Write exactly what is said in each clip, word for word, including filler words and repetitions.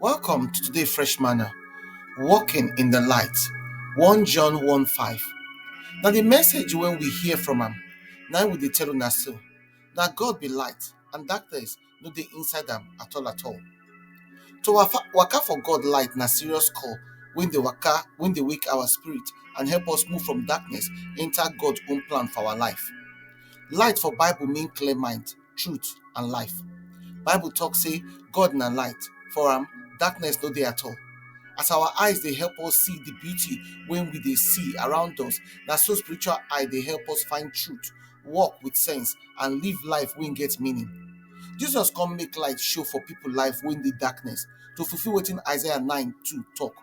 Welcome to today Fresh Manna, Walking in the Light, one John one five. Now the message when we hear from am, now we dey tell una so, that God be light and darkness no dey inside am at all at all. To wafa- waka for God light na serious call when dey waka, when dey wake our spirit and help us move from darkness enter God own plan for our life. Light for Bible mean clear mind, truth and life. Bible talk say God na light, for am darkness no dey at all. As our eyes dey help us see the beauty when we dey see around us, na so spiritual eye dey help us find truth, walk with sense and live life wey get meaning. Jesus come make light show for people life wey dey darkness to fulfill wetin Isaiah nine two talk.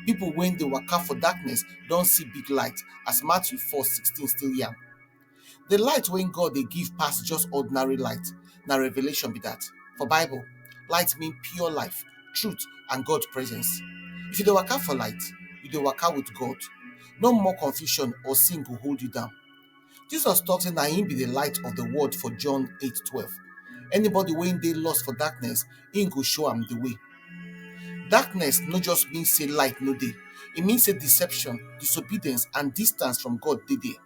People wey dey waka for darkness don see big light, as Matthew four sixteen still yarn. The light wey God dey give pass just ordinary light, na revelation be that. For Bible, light mean pure life, truth and God presence. If you dey waka for light, you dey waka with God. No more confusion or sin go hold you down. Jesus talk say na him be the light of the world for John eight twelve. Anybody wey dey lost for darkness, him go show am the way. Darkness no just mean say light no dey. E mean say deception, disobedience and distance from God dey there.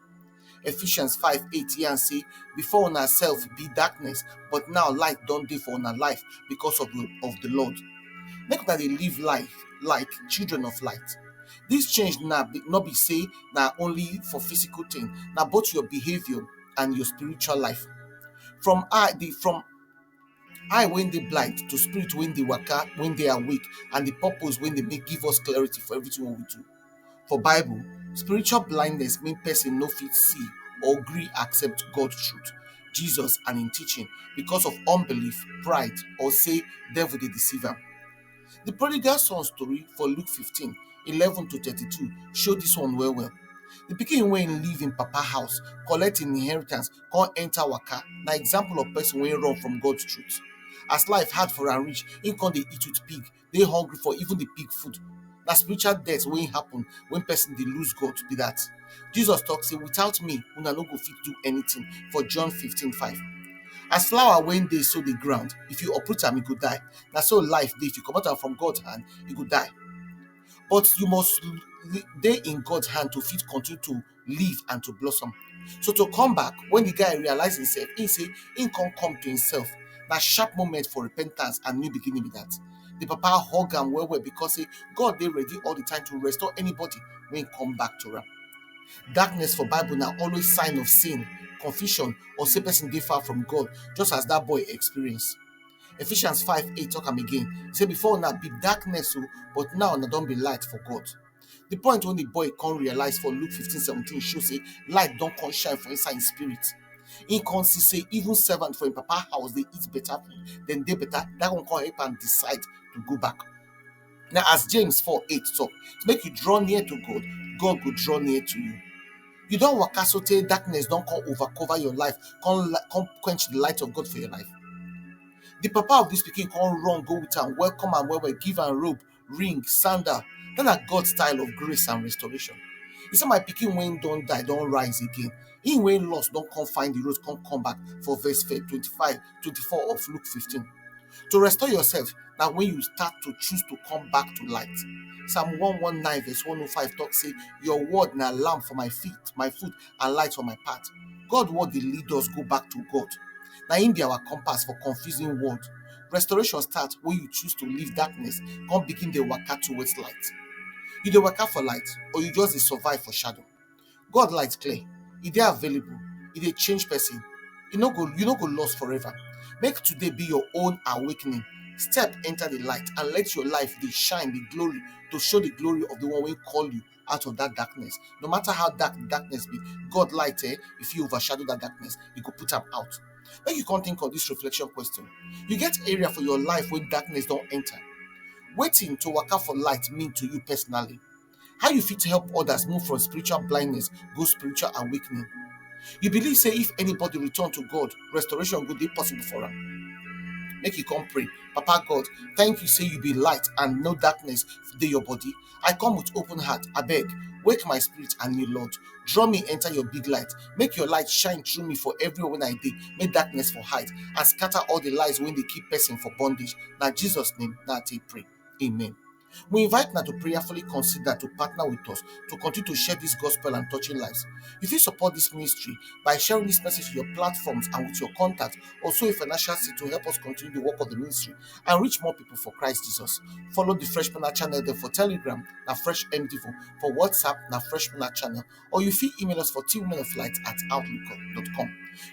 Ephesians five eight yarn say, before una self be darkness, but now light don dey for una life because of the, of the Lord. Make una dey live life like children of light. This change na be, no be say na only for physical thing, na both your behavior and your spiritual life. From eye, the from eye wey dey blind to spirit wey dey waka, wey dey awake, and the purpose wey dey make give us clarity for everything wey we do. For Bible, spiritual blindness mean person no fit see or gree accept God truth, Jesus and him teaching because of unbelief, pride, or say devil dey deceive am. The prodigal son story for Luke fifteen eleven to thirty-two show this one well well. The pikin wey live in papa house, collect him inheritance, come enter waka, na example of person wey run from God truth. As life hard for am reach, him come dey eat with pig, dey hungry for even the pig food. Na spiritual death wey happen when person dey lose God be that. Jesus talk say, without me, una no go fit do anything, for John fifteen five. As flower wey dey sow the ground, if you uproot am, e go die. Na so life dey, if you comot am from God hand, e go die. But you must l- dey in God hand to fit continue to live and to blossom. So to come back, when the guy realize himself, he say he come come to himself. Na sharp moment for repentance and new beginning be that. The papa hug am well well because say God dey ready all the time to restore anybody wey come back to am. Darkness for Bible na always sign of sin, confusion, or say person dey far from God, just as that boy experience. Ephesians five eight talk am again. Say before una be darkness o, but now una don be light for God. The point when the boy come realize for Luke fifteen seventeen show say light don come shine for inside his spirit. He come see say even servant for him papa house dey eat better food, then dey better. That one come help am decide to go back. Now, as James four eight talk, make you draw near to God, God go draw near to you. You don waka so tey darkness don come overcover your life, come li- come quench the light of God for your life. The papa of this pikin come run go with am, welcome am well well, give am robe, ring, sandal. That na God style of grace and restoration. He say, my pikin wey don die don rise again. He wey lost don come find the road, come come back, for verse twenty-five, twenty-four of Luke fifteen. To restore yourself, na when you start to choose to come back to light. Psalm one one nine verse one oh five talk say, your word na lamp for my feet, my foot, and light for my path. God word dey lead us go back to God. Na him be our compass for confusing world. Restoration start when you choose to leave darkness, come begin dey waka towards light. You dey waka for light, or you just dey survive for shadow? God light clear, e dey available, e dey change person. E no go, you no go lost forever. Make today be your own awakening. Step enter the light and let your life dey shine the glory, to show the glory of the one wey call you out of that darkness. No matter how dark the darkness be, God light, eh, if you overshadow that darkness, you go put am out. Make you come think of this reflection question. You get area for your life wey darkness don enter. Wetin to waka for light mean to you personally? How you fit help others move from spiritual blindness go spiritual awakening? You believe say if anybody return to God, restoration go dey possible for am? Make you come pray. Papa God, thank you say you be light and no darkness dey your body. I come with open heart, abeg, wake my spirit anew, Lord. Draw me enter your big light. Make your light shine through me for everywhere wey I dey. Make darkness for hide and scatter all the lies wey dey keep person for bondage. Na Jesus name na I take pray. Amen. We invite una to prayerfully consider to partner with us to continue to share this gospel and touching lives. You fit support this ministry by sharing this message to your platforms and with your contacts, also a financial seed to help us continue the work of the ministry and reach more people for Christ Jesus. Follow the Fresh Manna channel there for Telegram, na Fresh M D four, for WhatsApp, na Fresh Manna channel, or you fit email us for team women of light at outlook dot com.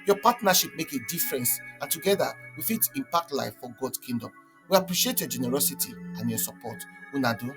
Your partnership make a difference, and together we fit impact life for God's kingdom. We appreciate your generosity and your support. Una do.